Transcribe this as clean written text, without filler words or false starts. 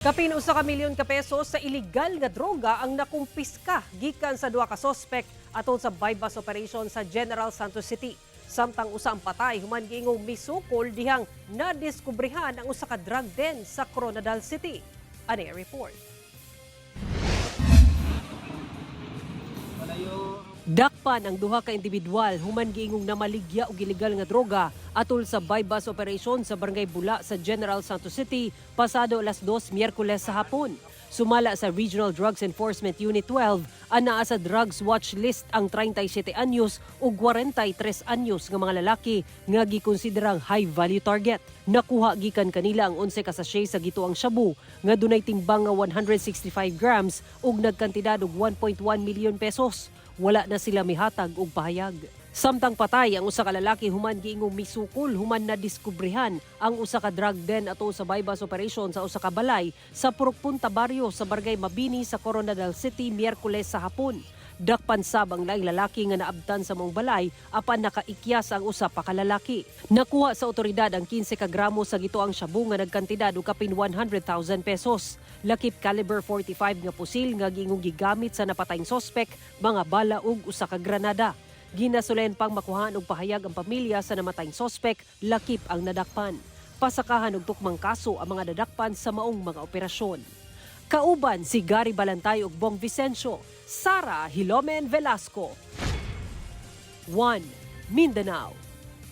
Kapin 1 ka milyon ka pesos sa illegal nga droga ang nakumpiska gikan sa duha ka sospek atol sa buy-bust operation sa General Santos City. Samtang usa ang patay human giingong misukol dihang nadiskubrehan ang usa ka drug den sa Koronadal City. Ani report. Dakpan ang duha ka individual human giingong namaligya og ilegal nga droga atol sa buy-bust operation sa Barangay Bula sa General Santos City pasado alas 2 Miyerkules sa hapon. Sumala sa Regional Drugs Enforcement Unit 12, anaa sa drugs watch list ang 37 anyos ug 43 anyos nga mga lalaki nga gikonsiderang high value target. Nakuha gikan kanila ang 11 ka sachet sa gituang shabu nga dunay timbang nga 165 grams ug nagkantidad og 1.1 milyon pesos. Wala na sila mihatag og pahayag. Samtang patay ang usa ka lalaki human giingong misukol human nadiskubrehan ang usa ka drug den ato sa buy-bust operation sa usa ka balay sa Purok Punta Barrio sa Barangay Mabini sa Koronadal City Miyerkules sa hapon. Dakpan sab ang laing lalaki nga naabtan sa maong balay apan nakaikyas ang usa pa ka lalaki. Nakuha sa otoridad ang 15 ka gramo sa gituang shabu nga nagkantidad og kapin 100,000 pesos. Lakip caliber 45 nga pusil nga giingong gigamit sa napatayng sospek, mga bala ug usa ka granada. Ginasulayan pang makuhaan og pahayag ang pamilya sa namatayng sospek, lakip ang nadakpan. Pasakahan og tukmang kaso ang mga nadakpan sa maong mga operasyon. Kauban si Gary Balantay ug Bong Vicencio, Sara Hilomen Velasco. 1. Mindanao.